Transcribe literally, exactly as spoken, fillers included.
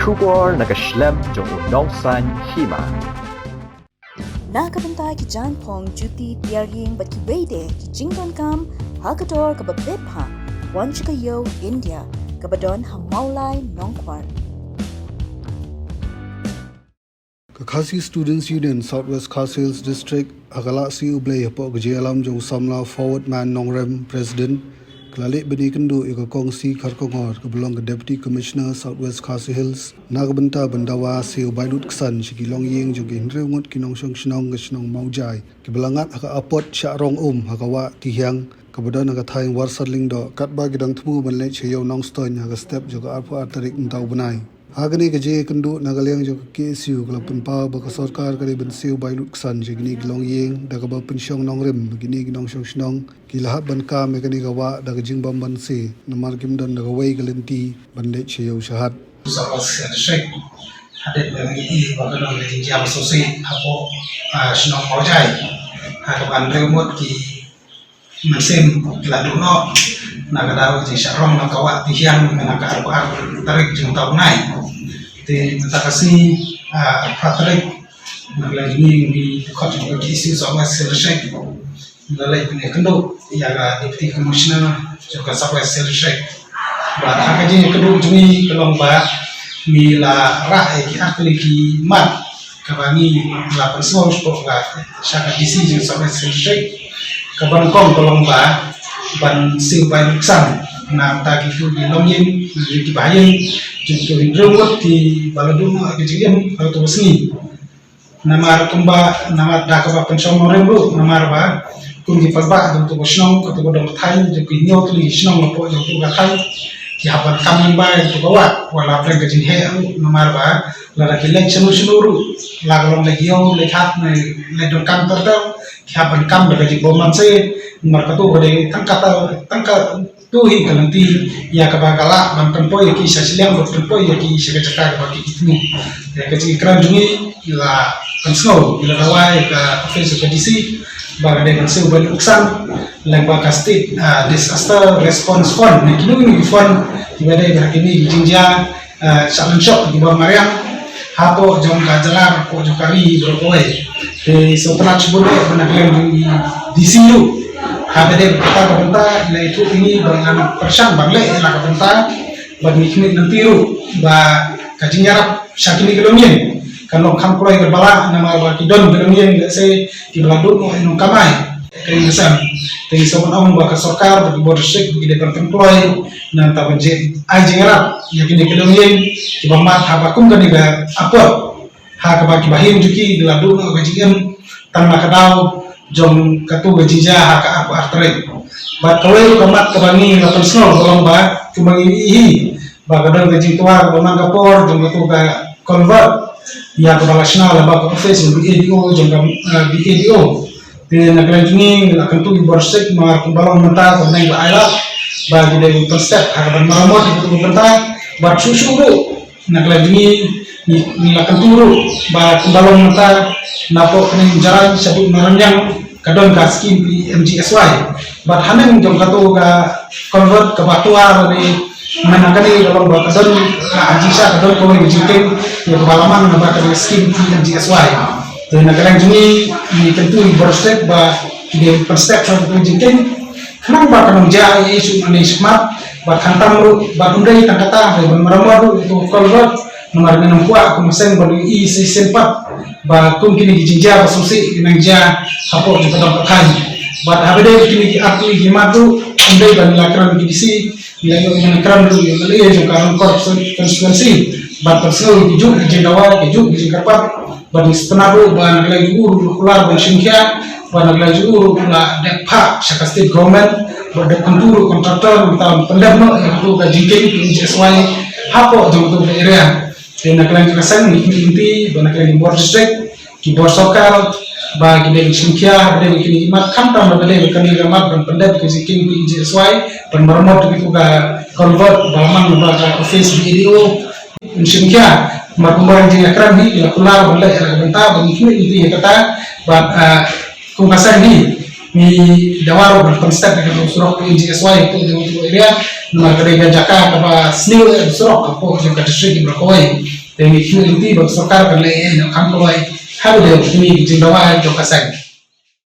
Khubor na ka shlem jong u nongsan hima. Na ka bynta ki jaiñphong, juti, tiar ïing bad kiwei de ki jingdonkam ha ka dor kaba bit bha, wan sha ka Ïew India kaba don ha Mawlai Nongkwar. Ka Khasi Students Union South West Khasi Hills District ha ka Lahsih U Blei hapoh ka jingïalam jong u samla Forward Man Nongrem, President, ka la leit ban ïakynduh ïa ka Kong C. Kharkongor kaba long ka Deputy Commissioner South West Khasi Hills na ka bynta ban dawa siew bai lut ksan sha ki longïing jong ki hynriew ngut ki nongshong shnong ka shnong Mawjai kiba la ngat ha ka apot shah rong um ha ka wah Tihiang kaba don ha ka thaiñ Warsar Lyngdoh, katba ki dang thmu ban leit sha Ïew Nongstoiñ ha ka step jong ka arphew ar tarik mynta u bnai. Ha kane ka jingïakynduh, na ka liang jong ka K S U ka la pynpaw ba ka sorkar ka dei ban siew bai lut ksan sha kine ki longïing da kaba pynshong nongrim ba kine ki nongshong shnong ki la hap ban kam ïa kane ka wah da ka jingbym banse namar kim don da kawei ka lynti ban leit sha ïew sha hat. Sawas sha sek hadit ba ngi i ba ka don ka jingjia ba sosai hapoh, ah, shnong Mawjai. Ha kaba hynriew ngut ki mynsiem ki la duh noh na ka daw ka jingshah rong na ka wah Tihiang na ka arphew ar tarik jong mynta u bnai. Te mynta ka sngi, ah, arphew ar tarik, na ka liang jong ngi, ngi dkhot jong ka K S U South West Khasi Hills District, ngi la leit ban ïakynduh ïa ka Deputy Commissioner jong ka South West Khasi Hills District. Bad ha ka jingïakynduh jong ngi ka long ba ngi la rah ïa ki artylli ki mat kaba ngi la pynsngew sha ka, sha ka D C jong South West Khasi Hills District. Kaba nyngkong ka long ba ban siew bai lut ksan na bynta kitu ki longïing, kiba ha ïing, jong kitu hynriew ngut kiba la duh noh ka jingim ha katu ka sngi. Namar kumba, namar da kaba pynshong nongrim ruh, namar ba kum ki paidbah jong katu ka shnong, katu ka dong ka thaiñ, jong ki hynñiew tylli ki shnong hapoh jong katu ka thaiñ, ki hap ban kam lyngba ïa katu ka wah, wat la pyrshah ka jingeh ruh, namar ba lada ki leit shano shano ruh, la ka long leit ïew, leit hat ne leit donkam ter ter, ki hap ban kam da ka jingbym banse, namar katu ka dei tang kata, tang katu hi ka lynti ïa kaba ka lah ban pynpoi ïa ki sha shiliang, ban pynpoi ïa ki sha ka jaka kaba ki thmu. Ïa ka jingkren jong ngi, ngi la pynsngew, ngi la dawa ïa ka office of D C ba ka dei ban siew bai lut ksan lyngba ka State, ah, Disaster Response Fund ne kino kino ki fund kiba dei ba kine ki jingjia, eh, shah lyngshop kiba mariang hapoh jong ka jylla, hapoh jong ka ri baroh kawei. Te sngewtynnat shibun eh ba na ka liang jong i D C ruh, haba dei kata ka bynta, i la ïathuh ïa ngi ba ngan pyrshang ban leh ïa la ka bynta, bad ngi khmih lynti ruh ba ka jingïarap sha kine ki longïing kan long kham kloi kaba lah, namar ba ki don ki longïing, lehse kiba la duh noh ïa nongkamai. Ka ïing ka sem. Te ngi sngewbha ban ong ba ka sorkar bad ki bor district ki dei ban pynkloi na ka bynta ban ai jingïarap ïa kine ki longïing kiba mad haba kum kane ka apot, ha kaba kiba hynriew ki la duh noh ka jingim tang na ka daw jong katu ka jingjia ha ka arphew ar tarik. Bad kawei ruh ka mat kaba ngi la pynsngew ka long ba kumba ngi ïohi ba ka don ka jingtwa kaba man ka por jong katu ka culvert ïa kaba la shna lyngba ka office jong B A D O, jong ka, eh, B A D O. Te na ka liang jong ngi, ngi la kyntu ïa ki bor district, namar kumba long mynta ka bnai ba ailad ba ki dei ban pynstep ha kaban maramot ïa katu ka bynta. Bad shuh shuh ruh, na ka liang jong ngi, ngi, ngi la kyntu ruh ba kumba long mynta, napoh Kynrad Jaiñ shaduh Nongriang ka don ka skim P M G S Y. Bad haneng jong katu ka culvert kaba twa lane mynta kane ka long ba ka don, ah, ha jingshisha ka don kawei ka jingkieng ïa kaba la mang na ka bynta ka skim P M G S Y. Te na ka liang jong ngi, ngi kyntu ïa ki bor district ba ki dei ban pynstep shuwa ïa katu ka jingkieng. Khnang ba kan ym jia ei ei shuh nangne shakhmat, bad khamtam ruh, bad ym dei tang kata, hynrei ban maramot ruh ïa katu ka culvert, namar ngi nym kwah kum ka seng ban ïohi shisien pat ba kum kine ki jingjia ba sngewsih ki nang jia hapoh jong ka dong ka thaiñ. Bad haba dei kine ki artylli ki mat ruh, ym dei ba ngi la kren ki D C, ngi la ïoh, ngi la kren ruh ïa u M L A jong ka Rangkor constituency, bad pynsngew ïa kijuh ki jingdawa, kijuh ki jingkyrpad, bad ngi sngewtynnat ruh ba na ka liang jong u ruh u la kular ban shim khia, bad na ka liang jong u ruh u la dep phah sha ka state government, bad dep kyntu ruh contractor, mynta ban pyndep noh ïa katu ka jingkieng P M G S Y hapoh jong katu ka area. Te na ka liang jong ka seng ngi khmih lynti ba na ka liang ki bor district, ki bor sorkar, ba ki dei ban shim khia, ba dei ban kine ki mat, khamtam ba dei ban kane ka mat ban pyndep ka jingkieng P M G S Y, ban maramot ïa katu ka culvert ba la mang ba ka office B A D O ban shim khia. Namar kumba ngi ïakren hi, ngi la kular ban leh ïa ka bynta, ba ngi khmih lynti ïa kata, bad, ah, kum ka seng hi, ngi dawa ruh ban construct ïa ka surok P M G S Y hapoh jong ka area, namar ka dei ka jaka kaba sniew ïa ka surok hapoh jong ka district jong ka Ri Bhoi. Te ngi kyrmen lynti ba ka sorkar kan leh ïa ka kam kawei ha ka dei ka jingdawa jong ka seng.